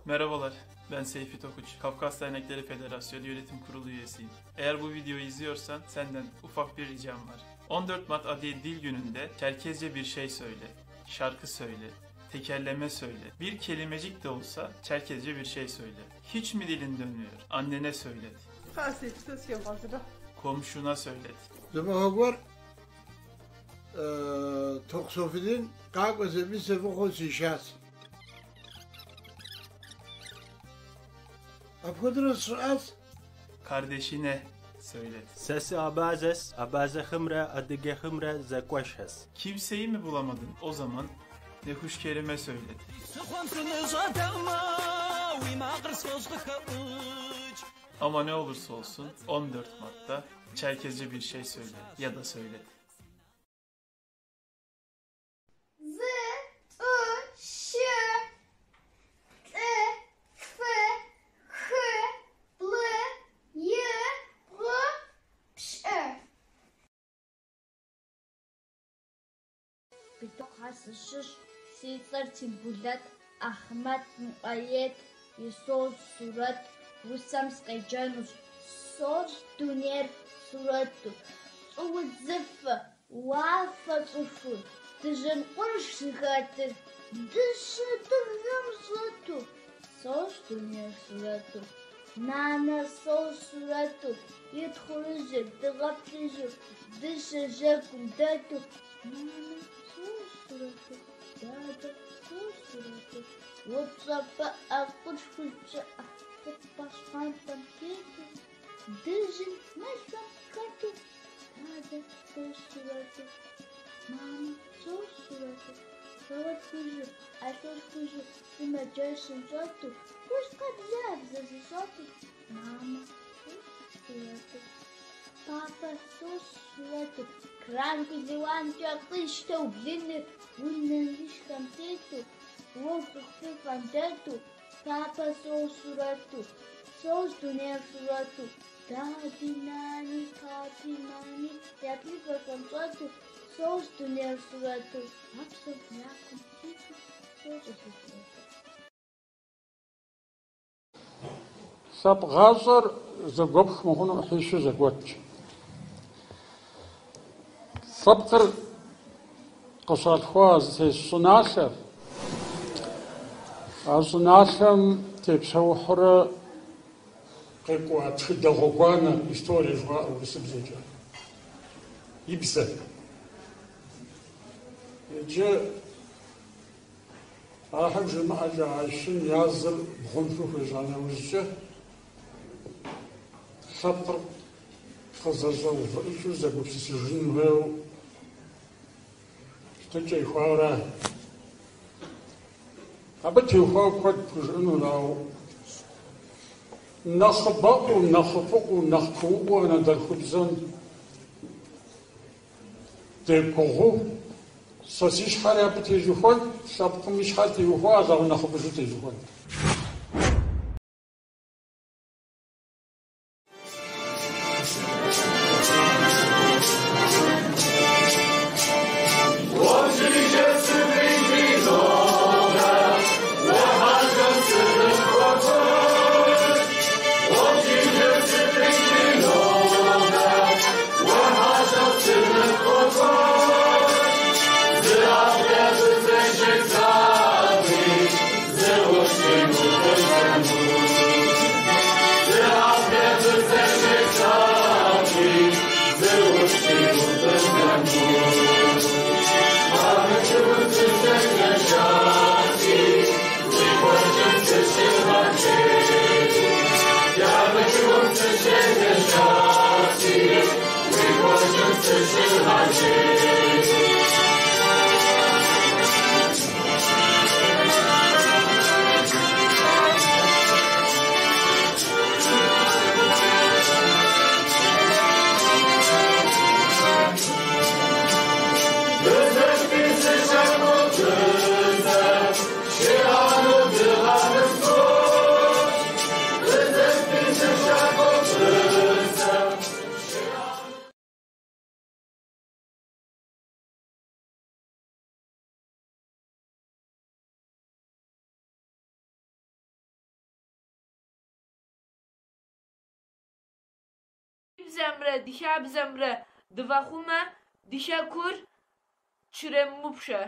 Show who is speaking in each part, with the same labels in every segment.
Speaker 1: Merhabalar, ben Seyfi Tokuç, Kafkas Dernekleri Federasyonu Yönetim Kurulu üyesiyim. Eğer bu videoyu izliyorsan senden ufak bir ricam var. 14 Mart Adiye Dil Günü'nde Çerkezce bir şey söyle, şarkı söyle, tekerleme söyle. Bir kelimecik de olsa Çerkezce bir şey söyle. Hiç mi dilin dönmüyor? Annene söylet. Komşuna söylet.
Speaker 2: Зы махуэ гуэр Тохъу Суфидин къакӏуэ зэӏумысэ фӏыхъуу сишащ. Апхуэдэрэ сщыӏащ.
Speaker 1: Kardeşine söylet.
Speaker 3: Сэ сыабазэщ, абазэхэмрэ адыгэхэмрэ зэкъуэшхэщ.
Speaker 1: Kimseyi mi bulamadın? O zaman Nehuş Kerim'e söylet. Ama ne olursa olsun 14 Mart'ta Çerkezce bir şey söyle ya da söylet.
Speaker 4: Зы, тӏу, щы, плӏы, хы, хы, блы, и, бгъу, пщӏы.
Speaker 5: Битокъухэ сыщыщ, си цӏэр Тимбулэт, Ахъмэт Муӏэед и «Сощӏ сурэт» усэм сыкъеджэнущ. Сощӏ дунейр сурэту, щӏыудзыфэ, уафэ щӏыхур, дыжьын къурш зыхэтыр, дыщэ дыгъэм щӏэту. Сощӏ дунейр сурэту, нанэ сощӏ сурэту, и тхъурыжьыр дыгъэ плъыжьу, дыщэ жьэгум дэту. Мамэ сощӏ сурэту, дадэ сощӏ сурэту, упщӏэ пыӏэ къурш хужь пщыӏэ, хъупӏэ щхъуантӏэм тету, дыжьын мэлхэм хэту. Дадэ сощӏ сурэту, мамэ сощӏ сурэту, халат хужьу, ӏэлъэщӏ хужьу, сымаджэщым щӏэту, хужь къабзабзэ зыщӏэту. Мамэ сощӏ сурэту, папэ сощӏ сурэту, кранку Лиуанкӏэ къищтэу блыныр, унэм и щхьэм тету, уэгу къыхуфӏэм дэту. Папэ сощӏ сурэту, сощӏ дунейр сурэту, дади, нани, папи, мами я плъыфэхэм щӏэту, сощӏ дунейр сурэту, а псом я кум ситу сощӏ си сурэтыр.
Speaker 6: Лъэпкъ гъащӏэр зэгуэпх мыхъуну ӏыхьищу зэгуэтщ. Лъэпкъыр къыщалъхуа зытес щӏыналъэр, а щӏыналъэм тепсэухьурэ къекӏуа тхыдэ гъуэгуанэр, историе жыхуаӏэр урысыбзэкӏэ, и бзэр. Иджы ахэм жимыӏэкӏэ а щым я зыр бгъунжу хуежьа нэужькӏэ лъэпкъыр къызэщӏэувыӏыкӏыу зэгупсысыжын хуейуэ щытыкӏэ ихуауэра. Абы теухуауэ куэд пхужыӏэнур, ауэ нэхъыбэӏуэу, нэхъыфӏыӏуэу, нэхъ кууӏуэу анэдэлъхубзэм дегугъуу, сэ си щхьэри абы тезухуэн, лъэпкъым и щхьэр теухуащ, ауэ нэхъыфӏыжу тезухуэн.
Speaker 7: бзэмрэ ди хабзэмрэ дывгъэхъумэ, ди хэкур тщремыгъупщэ.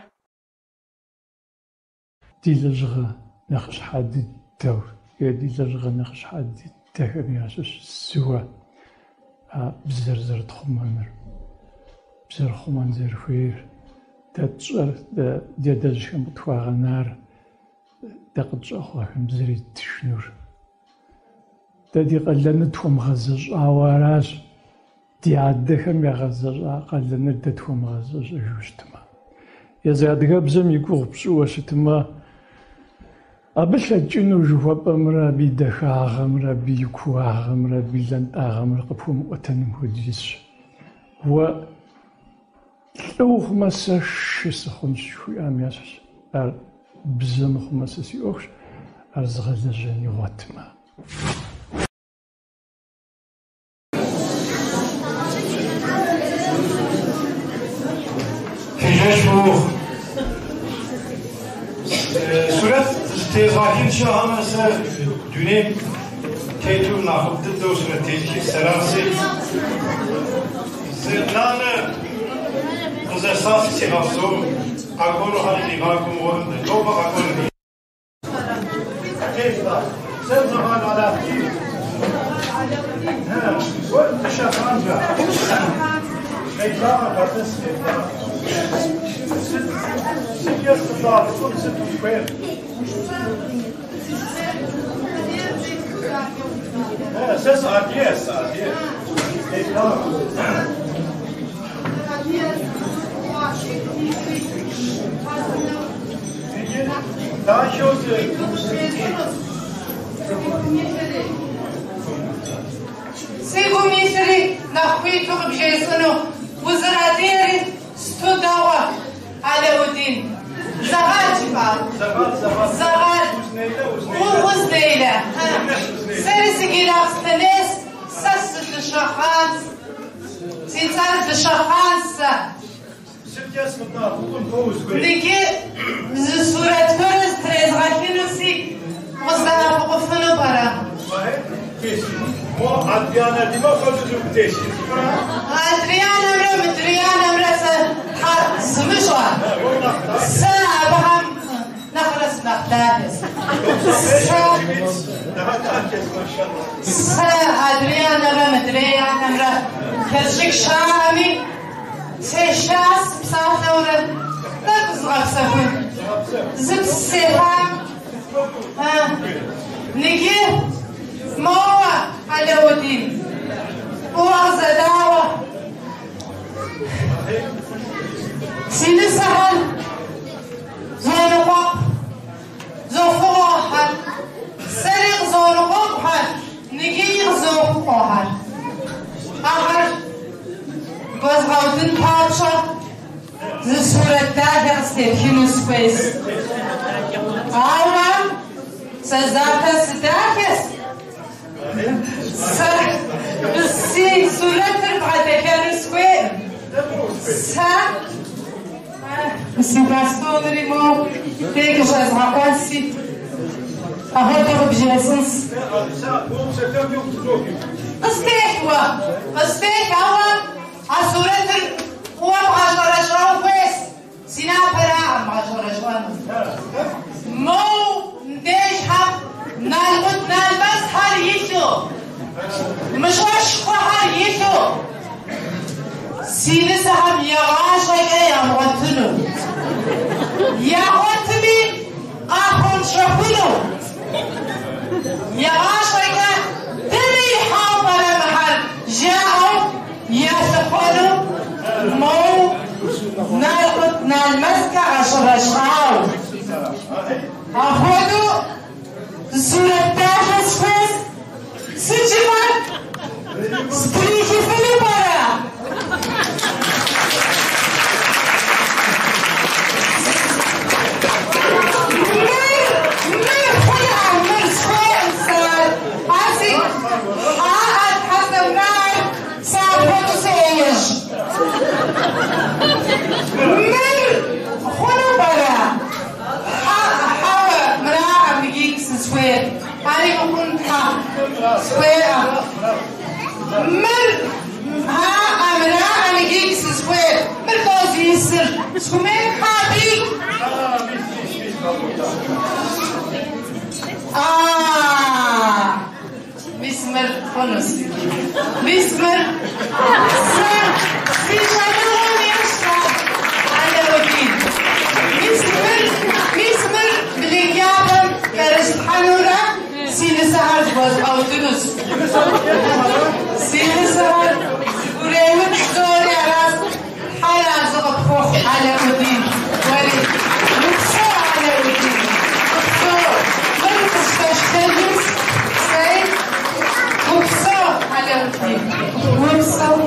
Speaker 6: Ди лэжьыгъэ нэхъыщхьэ дыдэу е ди лэжьыгъэ нэхъыщхьэ дыдэхэм ящыщ зыуэ а бзэр зэрытхъумэныр, бзэр хъумэн зэрыхуейр, дэ тщӏэр, дэ ди адэжьхэм къытхуагъэнар, дэ къытщӏэхъуэхэм зэреттыжынур. Дэ ди къалэныр тхуэмыгъэзэщӏауэ аращ, ди адэхэм ягъэзэщӏа къалэныр дэ тхуэмыгъэзэщӏэжу щытмэ. Езы адыгэбзэм и гугъу пщӏыуэ щытмэ, абы лъэкӏыну жыхуэпӏэмрэ абы и дахагъэмрэ, абы и кууагъэмрэ, абы и лантӏагъэмрэ къыпхуэмыӏуэтэным хуэдизщ. Уэ лӏы ухъумэ, сэ шы сыхъунщ жыхуиӏам ещхьщ. Ар бзэ мыхъумэ, сэ си ӏуэхущ, ар зыгъэлэжьэн игъуэтмэ.
Speaker 8: Фи жэщ фӏы ухъу. Сурэт зытезгъэхын щыӏэмэ, сэ дунейм тету нэхъыфӏ дыдэу сурэт тезыхыр сэраси. Зы нанэ къызэсаси сигъэпсэу, къэкӏуэнухэри къигъакӏуэ мыгъуэм, нобэ къэкӏуэну. Sen zaman Alaaddin. Dışa Reklama patates reklama. Sıt yastığı sıt uçmayın. Ses adiye, adiye. Reklama.
Speaker 9: Си гум илъри нэхъ хуиту къыбжесӏэну, узэрадери сыту дэгъуэ, Алаудин. Зэгъал жыпӏа? Зэгъал. Узнейлэ. Сэри сыгилахъстэнейс, сэ сыдыщэхъанс. Си цӏэр Дыщэхъанс сэ. Ныги зы сурэт гуэр зытрезгъэхынуси, къыздэӏэпыкъуфыну пӏэрэ? Адрианэмрэ мыдрианэмрэ сэ тхьэ сымыщӏэ. Сэ абыхэм нэхърэ сынэхъ дахэс. Сэ Адрианэмрэ мыдрианэмрэ хэсщӏыкӏ щыӏэми, сешас псалъэурэ тӏэкӏу згъэпсэхун. Зыпс сефам. Ныги моуэ, Алаудин, фӏыуэ къызэдауэ. Си нысэхэр зоныкъуэкъу, зофыгъуэхэр, сэри къызоныкъуэкъухэр, ныгии къызофыгъуэхэр. Ахэр гуэзгъэудын папщӏэ зы сурэт дахэ къыстепхыну сыхуейс. Ауэ сэ запэ сыдахэс. Сэ си сурэтыр бгъэдэхэну сыхуейкъым. Сэ си бастонри моу дей къыщӏэзгъэкъуэнси, апхуэдэу къыбжесӏэнс. Къыстелъ уэ, къыстелъ, ауэ а сурэтыр фӏыуэ бгъэщӏэрэщӏэну хуейс. Си напэраӏым бгъэщӏэрэщӏэну. Моу мыбдежхэм налкъут налмэсхэр илъу, мыщӏэшхуэхэр илъу, си нысэхэм егъащӏэкӏэ ямыгъуэтыну. Ягъуэтми къахуэмыщэхуну. Егъащӏэкӏэ дэнэ ихьауэ пӏэрэ мыхьэр жаӏэу ялъыхъуэну моу налкъут налмэскӏэ гъэщӏэрэщӏауэ. Апхуэдэу сурэт дахэ схуейс. Сыт жыпӏэр? Стрихыфыну пӏэрэ? Мыр хъунӏэ, мыр схуейкъым сэ ар. Ар си хьэӏэ, тхьэ сэмрар, сэ апхуэдэу сыӏеижь. Мыр хъуну пӏэрэ? Хьэуэ, мыраӏым иджы сызыхуейр. Ари мыхъун тхьэ, схуейӏым. Мыр а мыраӏэм иджы сызыхуейр. Мыр лӏо зиӏысыр. Схумейр хьаби. А мис мыр хъунущ. Мис мыр сэ си щӏалэгъуэм ещхьа Алаудин. Мис мыр, мис мыр блынджабэм кӏэрыслъхьэнурэ си нысэхэр зыхуэзгъэудынущ. Си нысэхэр зыгуреуд псори аращ. Тхьэр арэзы къыпхухъу, Алаудин. Уэри. Упсэу, Алаудин. Упсэу. Мыр къысхуэщтэнущ сэри. Упсэу, Алаудин. Упсэу.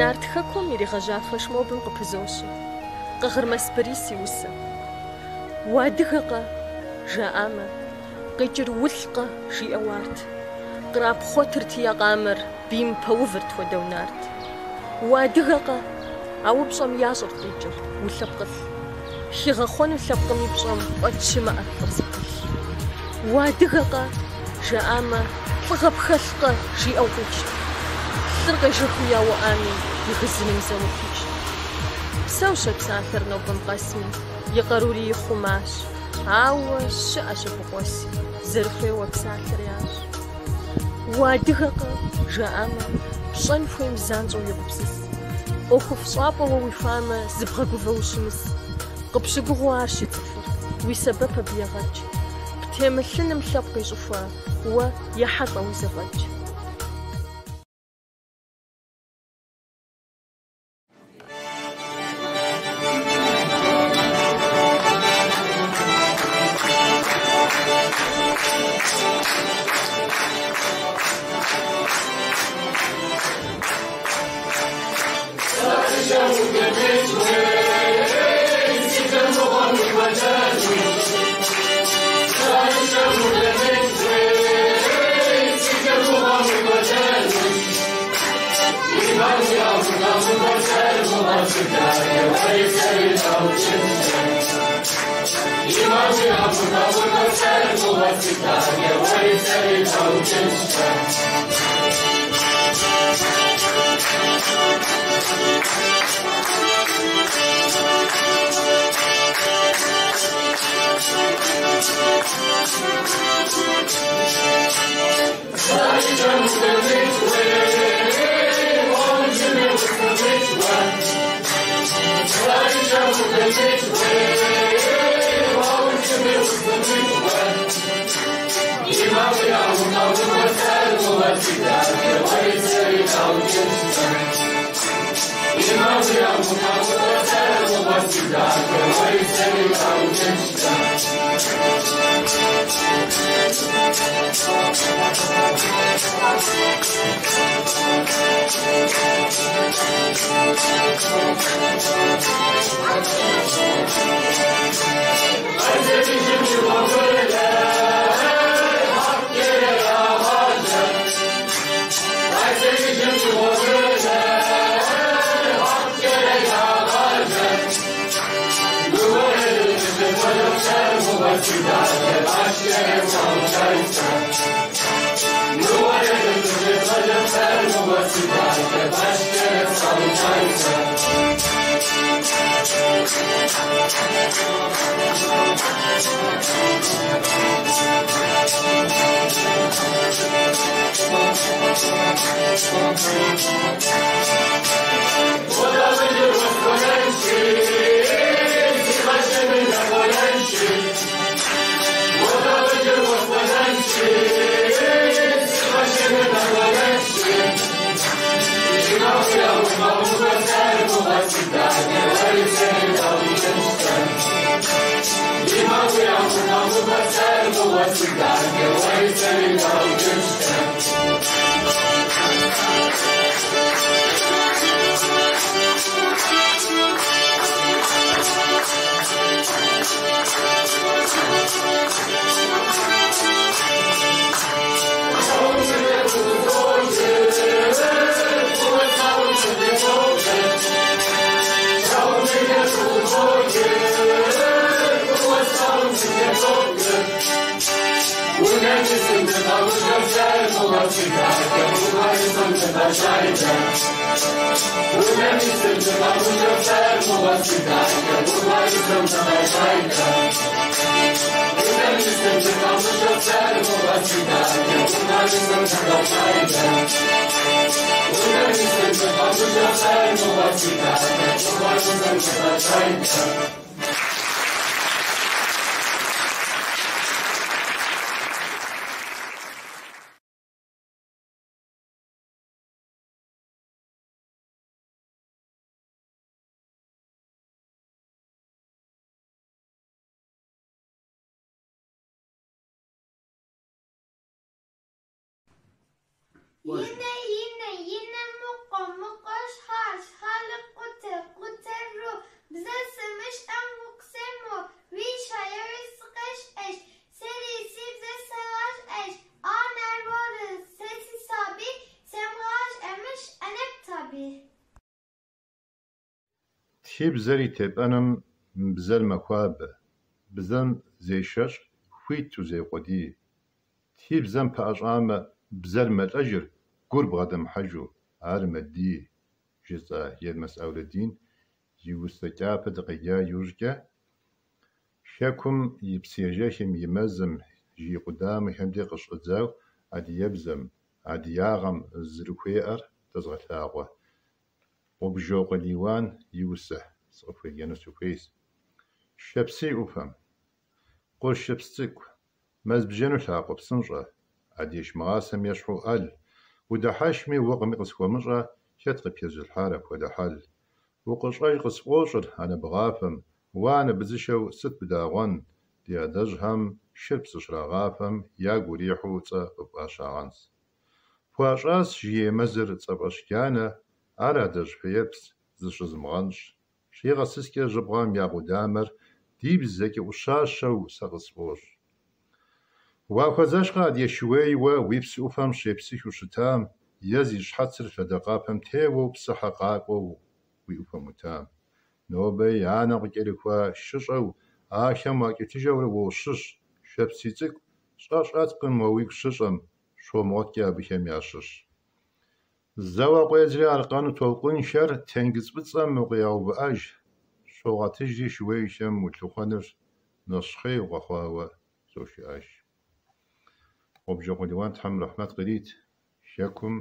Speaker 10: Нарт хэкум иригъэжьа флешмобым къыпызощэ. Къагъырмэс Борис и усэ. Уадыгэкъэ? Жаӏамэ, къикӏыр улӏкъэ? Жиӏэу арт. Кърапхъуэтырти я къамэр, бийм пэувырт хуэдэу нарт. Уадыгэкъэ? А упщӏэм ящӏэрт къикӏыр, улъэпкъылӏ. Хигъэхъуэну лъэпкъым и пщӏэм фӏэкӏ щымыӏэт лӏыр зыпылъ. Уадыгэкъэ? Жаӏамэ, лӏыгъэ пхэлъкъэ? Жиӏэу къикӏт. Лъыр къежэхыу яуӏами, и гызыным зэуэ пичт. Псэущ а псалъэр нобэм къэсми, и къарури ихъумащ. Ауэ щыӏэщ абы къуэси, зэрыхуейуэ псалъэр ящӏ. Уадыгэкъэ? Жаӏамэ, пщӏэн хуейм занщӏэу егупсыс. ӏуэхуфӏ щӏапӏэ уэ уихуамэ, зыбгъэгувэу ущымыс. Къыпщыгугъыу арщ и цӏыхур, уи сэбэп абы егъэкӏ. Птемылъыным лъэпкъ и щӏыхуэ, уэ ехьэлӏэ уи зэфӏэкӏ.
Speaker 4: Yine yine yine mıkọ mıkọ şhal şhalı kute kute ru bze sımış em vuksemu vi şayeri sıkış eş serisi bze savaş eş a nervarı sesi sabi semgaş emiş enep tabi.
Speaker 11: Ти бзэр и тепӀэным бзэр мэхуабэ, бзэм зешэщӀ, хуиту зеукъуэдий. Ти бзэм пэӀэщӀамэ, бзэр мэлӀэжыр, гур бгъэдэмыхьэжу, ар мэдий, жызыӀа Елмэс Ӏэулэдин и усэ кӀапэ дыкъеджа иужькӀэ, Хэкум и псыежэхым, и мэзым, жыг къудамэхэм де къыщыщӀэдзауэ адыгэбзэм, адыгагъэм зэрыхуеӀэр дэзыгъэлъагъуэ Гъубжокъуэ Лиуан и усэ сыкъыфхуеджэну сыхуейщ. Шэпсый Ӏуфэм. Къуршыпс цӀыкӀу, мэз бжэну лъакъуэ псынщӀэ, адыгэш мыгъасэм ещхьу Ӏэл, удыхьэшхми укъыми къысхуэмыщӀэ, хэт къыпхэзылъхьар апхуэдэ хьэл? УкъыщӀэж къысфӀощӀыр анэ бгъафэм, уэ анэ быдзышэу сыт бдагъуэн, ди адэжьхэм шыр псы щрагъафэм ягу урихьу цӀэ къыпфӀащагъэнщ. ПхуащӀащ жыгей мэзыр цӀэфӀэщ джанэ, ар адэжь фэеплъщ, зыщызымыгъэнщӀ. ЩигъэсыскӀэ жьыбгъэм я къудамэр ди бзэкӀэ Ӏущащэу сэ къысфӀощӀ. Уахуэзэшкъэ адыгэ шууейуэ уи псы Ӏуфэм щепсыхыу щытам е зи щхьэцыр лъэдакъэпэм теуэу псыхьэ къакӀуэу уи Ӏуфэм Ӏутам. Нобэи анэм къыкӀэрыхуа шыщӀэу ахэм уакӀэлъыжэурэ уощыщ, Шэпсый цӀыкӀу, щӀэ щӀэткъым уэ уигу щыщӀэм, щомыгъуэткӀэ абыхэм ящыщ. Зэуэ къуедзри аркъэну толъкъунхэр тенджыз фӀыцӀэм укъегъэувыӀэж, щогъэтыжри шууейхэм улъыхъуэныр нэщхъей укъэхъуауэ зошыӀэж. Гъубжокъуэ Лиуан Тхьэм рэхьмэт кърит, Хэкум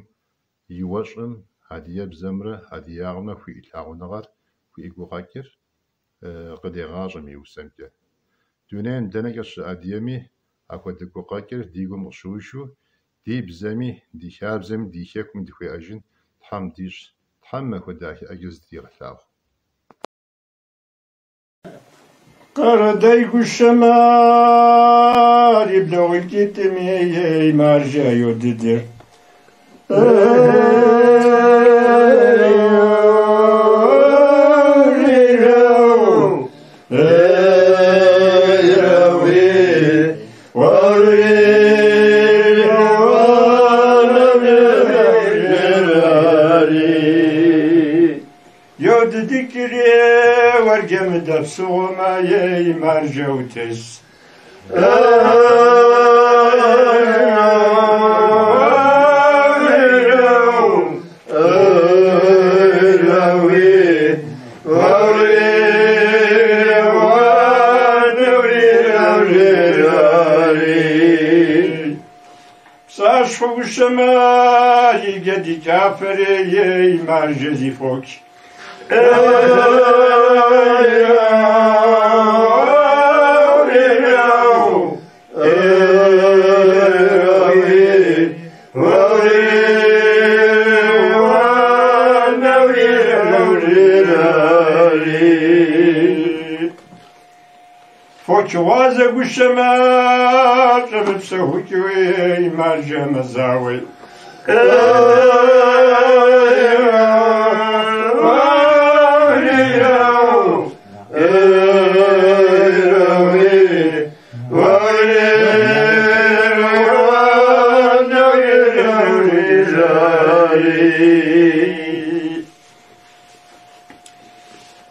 Speaker 11: и уэщӀым адыгэбзэмрэ адыгагъэмрэ хуиӀэ лъагъуныгъэр, хуиӀэ гукъэкӀыр къыдегъащӏэ мы усэмкӏэ. Дунейм дэнэкӏэ щыӏэ адыгэми апхуэдэ гукъэкӏыр ди гум къыщыушу, ди бзэми, ди хабзэми, ди хэкум дыхуеӏэжын Тхьэм дищӏ, Тхьэм махуэ дахэ ӏэджэ зыдигъэлъагъу.
Speaker 8: Къэрэдэй гущэмэ и блэгъукӏитӏми ей маржэ йодыдыр. Йодыдыкӏри уэрджэмыдэ псыгъуэмэ ей маржэ утес. Пцӏащхъуэ гущэмэ и джэдыкӏафэри ей маржэ зи фоч. Фочгъуазэ гущэмэ щӏэмыпсэхукӏыуи маржэ мэзауэ.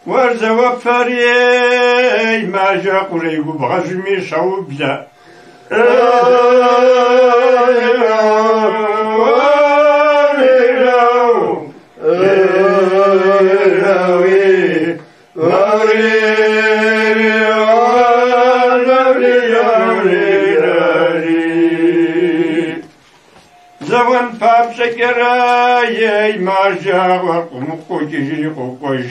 Speaker 8: Уэрзэуэпэри маржэ къурей губгъэжьми щаублэ. Зэуэн папщӏэкӏэрэ ей маржэ къокӏыжри къокӏуэж.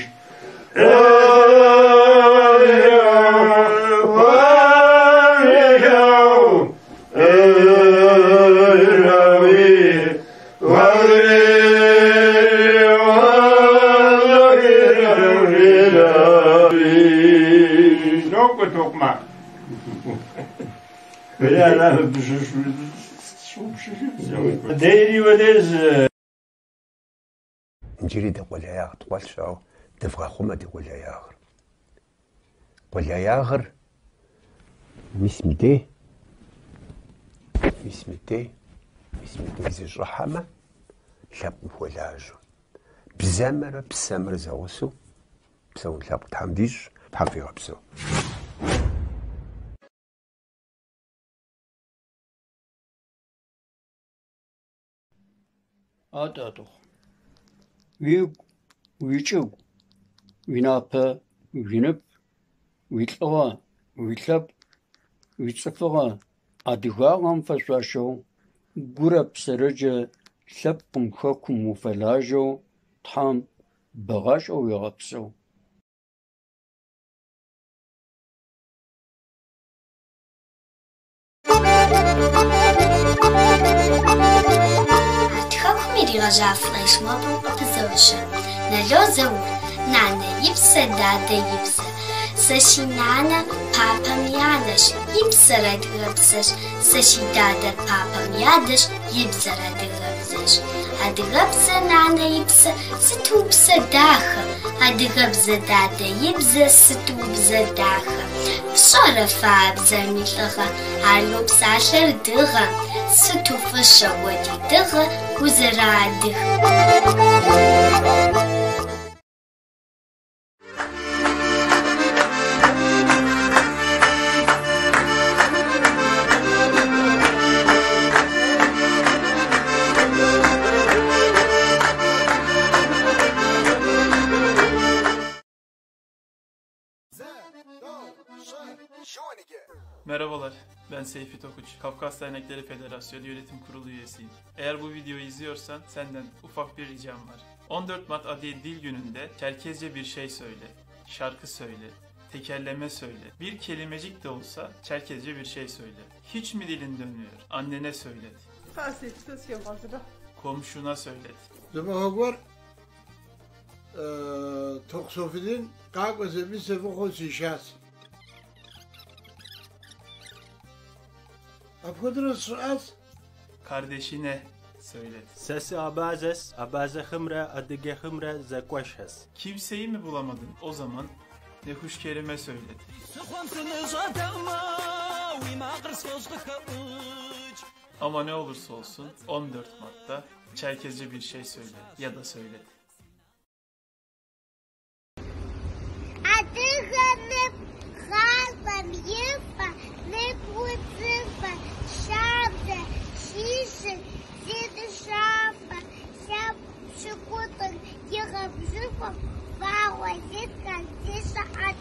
Speaker 12: Иджыри дэ къулеягъ ткъуэлъщ, ауэ дывгъэхъумэ ди къулеягъыр. Къулеягъыр мис мыдей, мис мыдей, мис мыдей зыщӏыхьэмэ, лъэпкъым хуэлажьэу. Бзэмрэ псэмрэ зэгъусэу псэун лъэпкъ Тхьэм дищӏ, Тхьэм фигъэпсэу.
Speaker 13: А Тӏатӏыхъу, уигу, уичӏыгу, уинапэ, уинып, уилӏыгъэ, уилъэпкъ, уицӏыфыгъэ, адыгагъэм фэшъуашэу, гурэ псэрэкӏэ лъэпкъым хэкум уфэлажьэу Тхьэм бэгъашӏэ уегъэпсэу.
Speaker 4: Нарт Хэкум иригъэжьа флешмобым къыпызощэ. Нало Заур, Нанэ и псэ, дадэ и бзэ. Сэ си нанэ папэм и анэщ, и псэр адыгэбзэщ. Сэ си дадэр папэм и адэщ, и бзэр адыгэбзэщ. Адыгэбзэ нанэ и псэ, сыту упсэ дахэ. Адыгэбзэ дадэ и бзэ, сыту убзэ дахэ. Фщӏэрэ фэ а бзэм и лӏыгъэ, ар йопсалъэр дыгъэм. Сыту фӏыщэ уэ ди дыгъэ узэрыадыгэр.
Speaker 1: Merhabalar, ben Seyfi Tokuç, Kafkas Dernekleri Federasyonu Yönetim Kurulu üyesiyim. Eğer bu videoyu izliyorsan senden ufak bir ricam var. 14 Mart Adiye Dil Günü'nde Çerkezce bir şey söyle, şarkı söyle, Tekerleme söyle. Bir kelimecik de olsa Çerkezce bir şey söyle. Hiç mi dilin dönmüyor? Annene söylet. Komşuna söylet.
Speaker 2: Зы махуэ гуэр Тохъу Софидин къакӏуэ зэми севыхъуэу сишащ. Апхуэдэрэ сщыӏащ.
Speaker 1: Kardeşine söylet.
Speaker 3: Сэ сыабазэс, абазэхэмрэ адыгэхэмрэ зэкъуэшхэщ.
Speaker 1: Kimseyi mi bulamadın? O zaman Nehuş Kerim'e söylet. Ama ne olursa olsun 14 Mart'ta Çerkezce bir şey söyle ya da söylet.
Speaker 4: Адыгэ нып гъащӏэм и фэ, нып удзыфэ, шабзэ, щищыр зи дыщафэ, лъэпкъ пщыкӏутӏыр игъэбжьыфӏэм, вагъуэ зитхэр зи щыхьэт.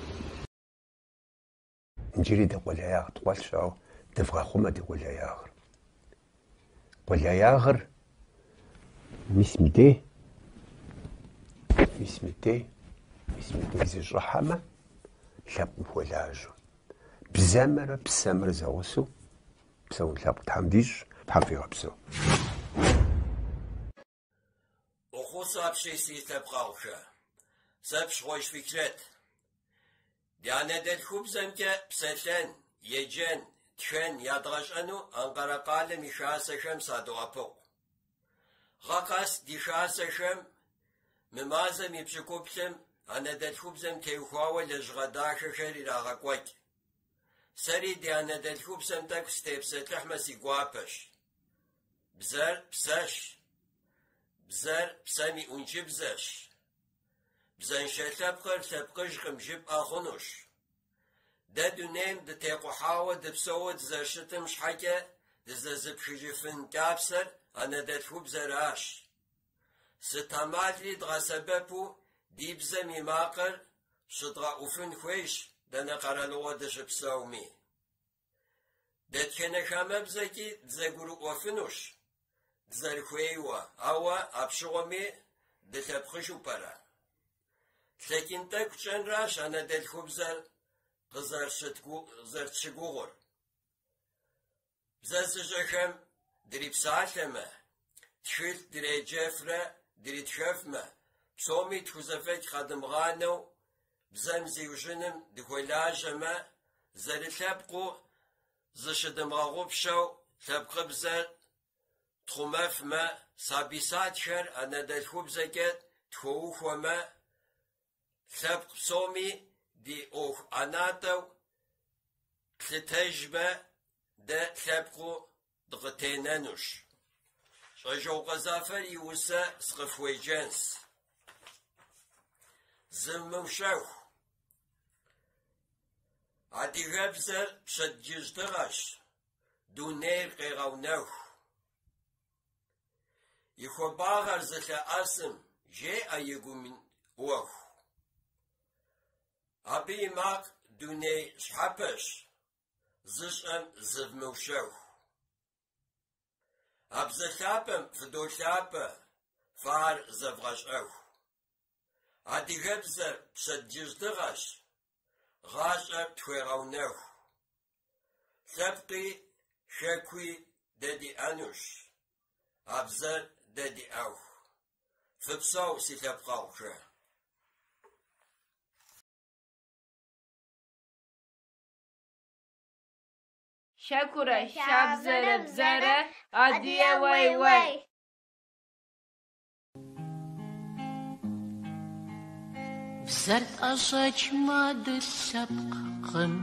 Speaker 12: Иджыри дэ къулеягъ ткъуэлъщ, ауэ дывгъэхъумэ ди къулеягъыр. Къулеягъыр мис мыдей, мис мыдей, мис мыдей зыщӏыхьэмэ, лъэпкъым хуэлажьэу. Бзэмрэ псэмрэ зэгъусэу псэун лъэпкъ Тхьэм дищӏ, Тхьэм фигъэпсэу.
Speaker 14: Фӏэхъус апщий си лъэпкъэгъухэ. Сэ Пщыгъуэжь Фикрэт. Ди анэдэлъхубзэмкӏэ псэлъэн, еджэн, тхэн ядгъэщӏэну Анкъэрэ къалэм и хасэхэм садоӏэпыкъу. Гъэ къэс ди хасэхэм мы мазэм и пщыкӏуплӏым анэдэлъхубзэм теухуауэ лэжьыгъэ дахэхэр ирагъэкӏуэкӏ. Сэри ди анэдэлъхубзэм тӏэкӏу сытепсэлъыхьмэ си гуапэщ. Бзэр псэщ. Бзэр псэм и ӏункӏыбзэщ. Бзэншэ лъэпкъыр лъэпкъыжкъым жыпӏэ хъунущ. Дэ дунейм дытекъухьауэ дыпсэууэ дызэрыщытым щхьэкӏэ дызэзыпхыжыфын кӏапсэр анэдэлъхубзэращ. Сыт ӏэмалри дгъэсэбэпу ди бзэм и макъыр щыдгъэӏуфын хуейщ дэнэ къэралыгъуэ дыщыпсэуми. Дэтхэнэ хамэбзэкӏи дызэгурыӏуэфынущ дызэрыхуейуэ, ауэ апщыгъуэми дылъэпкъыжу пӏэрэ? Тлъэкӏын тӏэкӏу тщӏэнращ анэдэлъхубзэр къызэрытщыгугъыр. Бзэ зыщӏэхэм дрипсалъэмэ, тхылъ дреджэфрэ дритхэфмэ, псоми тхузэфӏэкӏ къэдмыгъанэу бзэм зиужьыным дыхуэлажьэмэ, зэрылъэпкъыу зыщыдмыгъэгъупщэу лъэпкъыбзэр тхъумэфмэ, сабий садхэр анэдэлъхубзэкӏэ тхуэухуэмэ, лъэпкъ псоми ди ӏуэху ӏэнатӏэу тлъытэжмэ, дэ лъэпкъыу дыкъытенэнущ. Щӏэжокъуэ Зафэр и усэ сыкъыфхуеджэнщ. Зывмыущэху. Адыгэбзэр пщэдджыжь дыгъэщ, дунейр къегъэунэху. И хуабагъэр зылъэӏэсым жеӏэ и гум и ӏуэху. Абы и макъ дуней щхьэпэщ, зыщӏэм зывмыущэху. А бзэ лъапӏэм фыдолъапӏэ, фэ ар зэвгъэщӏэху. Адыгэбзэр пщэдджыжь дыгъэщ, гъащӏэр тхуегъэунэху. Лъэпкъи хэкуи дэ диӏэнущ, а бзэр дэ диӏэху. Фыпсэу, си лъэпкъэгъухэ!
Speaker 7: Хэкурэ хабзэрэ бзэрэ адыгэ уей-уей.
Speaker 15: Бзэр тӏэщӏэкӏмэ дылъэпкъкъым,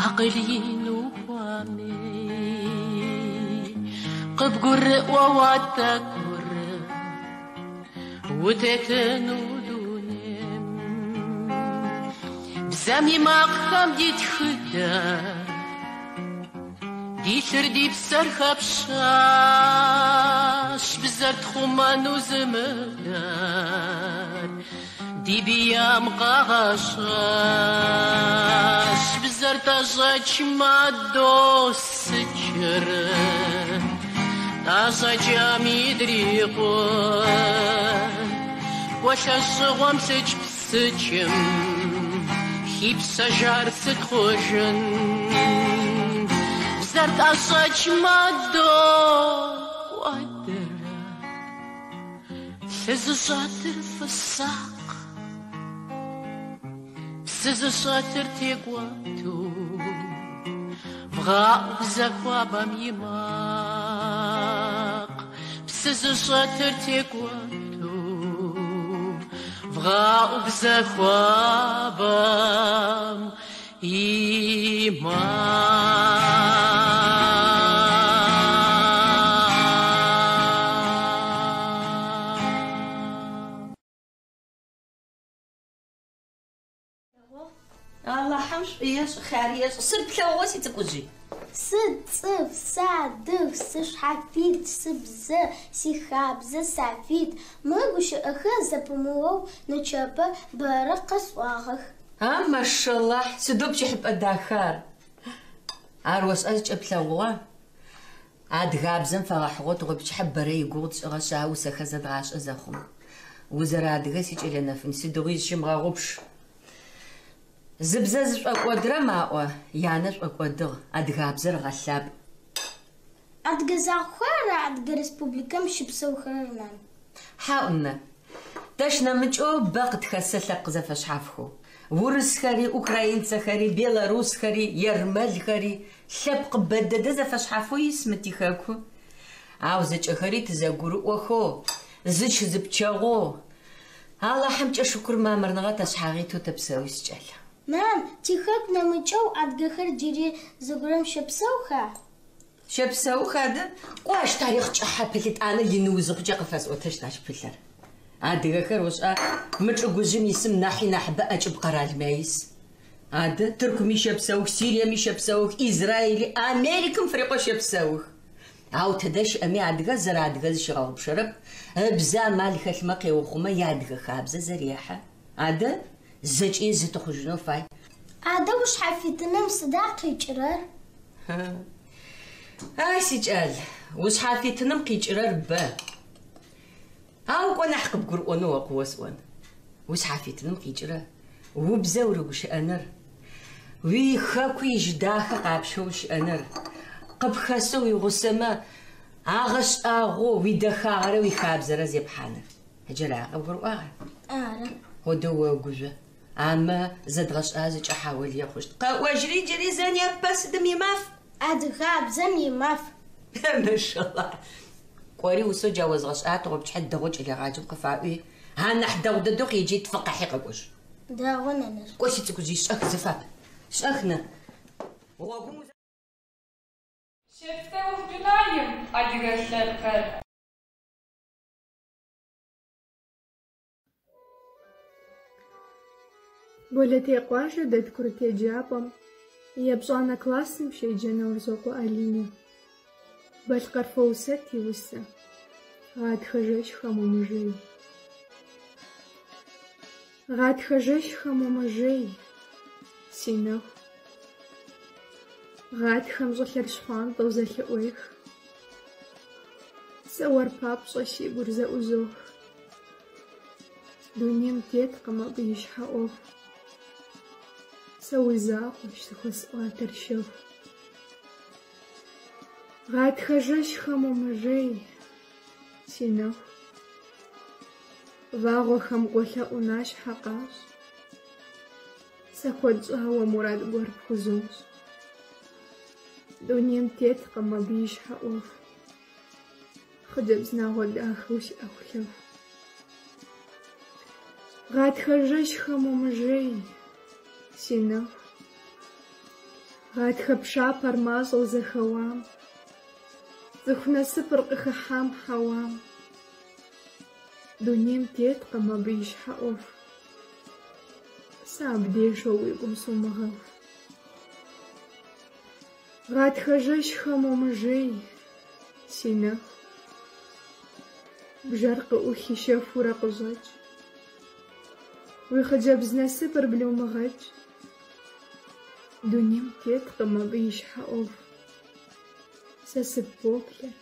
Speaker 15: акъыл ин ухуэмей. Къыбгурыӏуэу а тӏэкӏур, утетыну дунейм. Бзэм и макъхэм ди тхыдэр, ди лъыр ди псэр хэпщащ, бзэр тхъумэну зымыдэр ди биям къагъэщӏащ. Бзэр тӏэщӏэкӏмэ досыкӏыр, тӏэщӏэкӏами дрикъун. Кӏуэ лӏэщӏыгъуэм лъыкӏ псыр. сыджым хипсэжар сыт хъужын? Бзэр тӏэщӏэкӏмэ докӏуэдыр, лъы зыщӏэтыр фысакъ, псы зыщӏэтыр текӏуэту, вгъэӏу бзэ хуабэм и макъ. Псы зыщӏэтыр текӏуэту, вгъэӏу бзэ хуабэм и макъ.
Speaker 16: Алахьым шӏу ешӏ, хъяр ешӏ. Сыд плъэгъугъэ, си цӏыкӏужъый?
Speaker 4: Сыцӏыф, сыадыг, сышъхьафит, сыбзэ, сихабзэ, сафит. Мы гущыӏэхэр зэпымыоу нычэпэ бэрэ къэсӏуагъэх.
Speaker 16: А, машаллахь, сыдэу пкӏыхьыпӏэ даха ар! Ар ошӏа зыкӏэплъэгъугъэ? Адыгабзэм фэгъэхьыгъэу тыгъопчыхьэ бэрэ игугъу тшӏыгъэшъ, а усэхэр зэдгъашӏэ зэхъум. Узэрэадыгэр, сикӏэлэ нэфын, сыдигъуи зыщымыгъэгъупш. Зыбзэ зышӏокӏодырэм аӏо, янэ шӏокӏодыгъ, адыгабзэр гъэлъапӏ.
Speaker 4: Адыгэ закъохэр ара Адыгэ Республикэм щыпсэухэрэр, нан?
Speaker 16: Хьау, нынэ. Тэщ нэмыкӏэу бэ къытхэсыр лъэпкъ зэфэшъхьафхэу. Урысхэри, украинцэхэри, белорусхэри, ермэлхэри, лъэпкъ бэ дэдэ зэфэшъхьафэу ис мы тихэку. Ау зэкӏэхэри тызэгурыӏохэу, зыч-зыпчэгъоу, Алахьымкӏэ шыкур мамырныгъэ ташъхьагъ итэу тэпсэу, сикӏал.
Speaker 4: Нан, тихэку нэмыкӏэу адыгэхэр джыри зыгорэм щэпсэуха?
Speaker 16: Щэпсэух адэ. Кӏо ащ тарихъ кӏыхьэ пылъ етӏанэ ины узыхъукӏэ къыфэсӏотэщт ащ пылъыр. Адыгэхэр ошӏа, мы чӏыгужъым исым нахьи нахьыбэ ӏэкӏыб къэралмэ ис. Адэ, Тыркуми щэпсэух, Сириеми щэпсэух, Израили, Америкым фырикъоу щэпсэух. Ау тыдэ щыӏэми адыгэр зэрэадыгэр зыщигъэгъупшэрэп, ыбзэ амал хэлъмэ къеухъумэ, иадыгэ хабзэ зэрехьэ. Адэ, зэкӏи зы тыхъужьынэу фай.
Speaker 4: Адэ ушъхьафитыным сыда къикӏырэр?
Speaker 16: Ай, сикӏал, ушъхьафитыным къикӏырэр бэ. Ау кӏо нахь къыбгурыӏонэу о къыосӏон. Ушъхьафитыным къикӏырэр, убзэ урыгущыӏэныр, уихэку ижьы дахэ къапщэу ущыӏэныр, къыпхэсэу уигъусэмэ агъэшӏагъоу уидэхагъэрэ уихабзэрэ зепхьаныр. Ыджара къыбгурыӏуагъа?
Speaker 4: Ары.
Speaker 16: Одэ огужъо. Амэ зэдгъэшӏа зыкӏэ хьаолые хъущт. Къэӏожьри джыри зэ непэ сыдым имаф?
Speaker 4: Адыгабзэм имаф.
Speaker 16: Машаллахь. Кӏори усэу джа озгъэшӏа тыгъопчыхьэ дэгъоу кӏэлэегъаджэм къыфаӏуи, анахь дэгъу дэдэу къеджи тфы къахьи къэкӏожь.
Speaker 4: Дэгъу, нэнэжъ.
Speaker 16: Кӏо, сицӏыкӏужъый, шӏэх зыфап. Шӏэх, ны. Гъогум узэ.
Speaker 7: Щэпсэух дунаим адыгэ лъэпкъыр.
Speaker 17: Болэтей къуажэ дэт курыт еджапӏэм епщӏанэ классым щеджэ Наурзокъуэ Алинэ. Балъкъэр Фоусэт и усэ Гъатхэ жэщхэм умыжей. Гъатхэ жэщхэм умыжей, си нэху. Гъатхэм щӏылъэр щхъуантӏэу зэлъыӏуех. Сэ уэр папщӏэ си гур зэӏузох. Дунейм теткъым абы и щхьэ ӏуэху. Сэ уи закъуэщ зыхуэсӏуатэр щэху. Гъатхэ жэщхэм умыжей, си нэху. Вагъуэхэм къолъэӏу нащхьэ къащӏ. Сэ куэд щӏауэ мурад гуэр пхузощӏ. Дунейм теткъым абы и щхьэ ӏуэху. Хъыджэбз нагъуэ дахэу си ӏэхулъэху. Гъатхэ жэщхэм умыжей, си нэху. Гъатхэ пшапэр мащӏэу зэхэуам, цӏыху насыпыр къыхыхьам хьэуам. Дунейм теткъым абы и щхьэ ӏуэху. Сэ абдеж уэ уи гум сумыгъэху. Гъатхэ жэщхэм умыжей, си нэху. Бжэр къыӏухи щэхуурэ къыщӏэкӏ. Уи хъыджэбз насыпыр блумыгъэкӏ. Дунейм теткъым абы и щхьэ ӏуэху. Сэ сыппоплъэр,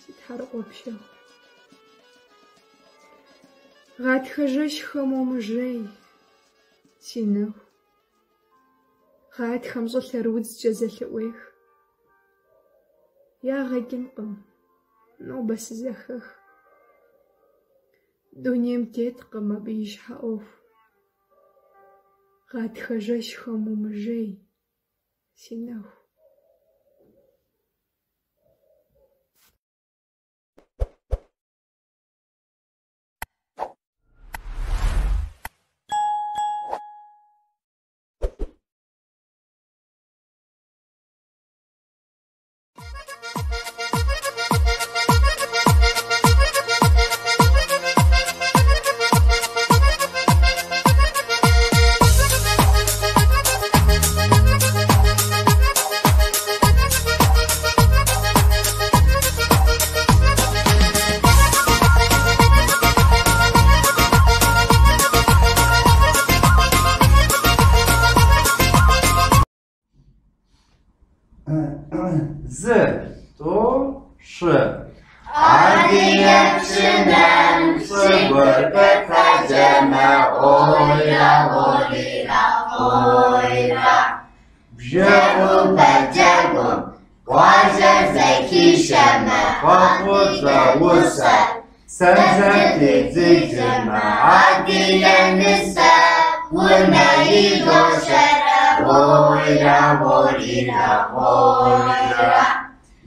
Speaker 17: си тхьэрыкъуэ пщэху. Гъатхэ жэщхэм умыжей. си нэху. Гъатхэм щӏылъэр удзкӏэ зэлъыӏуех. Ягъэ кӏынкъым, нобэ сызэхэх. Дунейм теткъым абы и щхьэ ӏуэху. Гъатхэ жэщхэм умыжей, си нэху.
Speaker 18: Зы, тӏу, щы.
Speaker 19: Адыгэ пщынэм си гур къыхэджэмэ, ойра, орира, ойра. Бжэӏупэ джэгум къуажэр зэхишэмэ,
Speaker 18: Хъуэхъуцӏэ усэ, сэ зэтедзыжымэ,
Speaker 19: Адыгэ нысэ унэ идошэрэ, ойра, орира, ойра.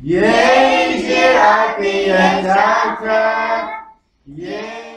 Speaker 18: Ей, жи адыгэ лъахэ, ей.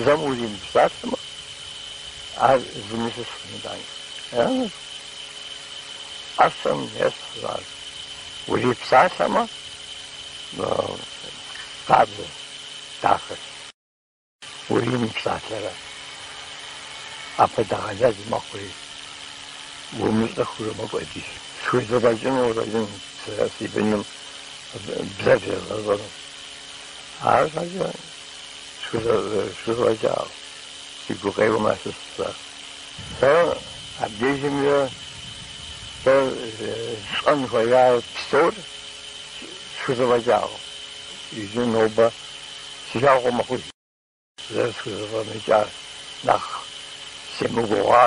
Speaker 20: Бзэм уримыпсалъэмэ, ар зыми щыщкъым итӏанэ. ӏэщэм ещхьщ ар. Урипсалъэмэ, къабзэщ, дахэщ. Уримыпсалъэрэ ӏэпэдэгъэлэл мэхъури, умыщӏэхыурэ мэкӏуэдыж. Схузэфӏэкӏыну къыщӏэкӏын сэ си быным бзэр езгъэщӏэну. Арщхьэкӏэ схузэфӏэкӏакъым. Си гукъеуэм ящыщщ ар. Сэ абдежымкӏэ сэ сщӏэн хуеяр псор схузэфӏэкӏакъым. Иджы нобэ си жагъуэ мэхъуж. Зэрысхузэфӏэмыкӏар нэхъ семыгугъуа,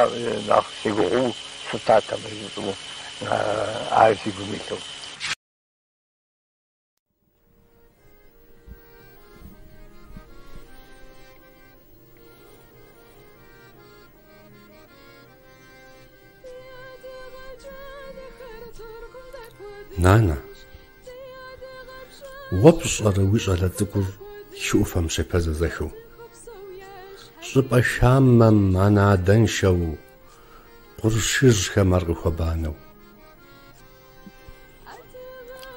Speaker 20: нэхъ сегугъуу щытатэмэ жысӏэу ар си гум илъу.
Speaker 21: Нанэ, уэ пщӏэрэ уи щӏалэ цӏыкӏур хы ӏуфэм щепэзэзэхыу? Щӏыпӏэ хамэм анэ-адэншэу къуршыжьхэм ар къыхуэбанэу.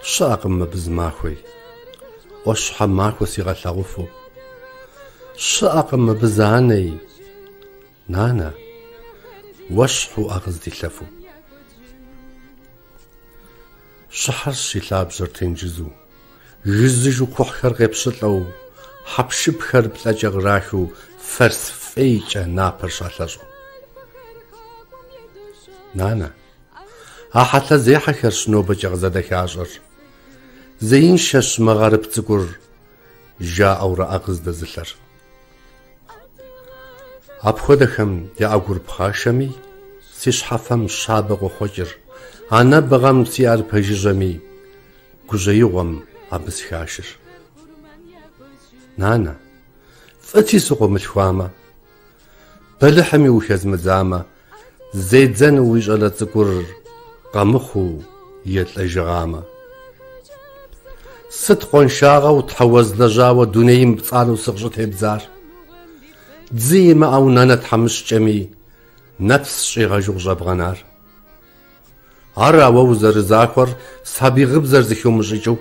Speaker 21: Щыӏэкъым мыбы зы махуи, ӏуащхьэмахуэ сигъэлъагъуфу. Щыӏэкъым мыбы зы анэи, нанэ, уэщхьу ӏэ къыздилъэфу. Щыхьэрщ и лъабжьэр тенджызу, гызыжу кхъухьхэр къепщылӏэу, хьэпшыпхэр плӏэкӏэ кърахыу фэрс фӏейкӏэ напэр щалъэщӏу. Нанэ, а хьэлъэзехьэхэрщ нобэкӏэ къызэдэхащӏэр. Зеиншэщ мы гъэрып цӏыкӏур, жаӏэурэ ӏэ къыздэзылъэр. Апхуэдэхэм я ӏэгур пхъашэми, си щхьэфэм щабэ къохъуэкӏыр, анэбгъэм си ӏэр пэжыжьэми, гужьеигъуэм абы сыхашыр. Нанэ, фӏыти сыкъыумылъхуамэ, бэлыхьми ухэзмыдзамэ, зедзэну уи щӏалэ цӏыкӏур къэмыхъуу елӏэжыгъамэ. Сыт къуаншагъэу Тхьэ уэзлэжьауэ дунейм пцӏанэу сыкъыщӏытебдзар? Дзы имыӏэу нанэ тхьэмыщкӏэми нэпс щӏигъэжу къыщӏэбгъэнар? Ара уэ узэрызахуэр сабий гъыбзэр зыхыумыщӏыкӏыу?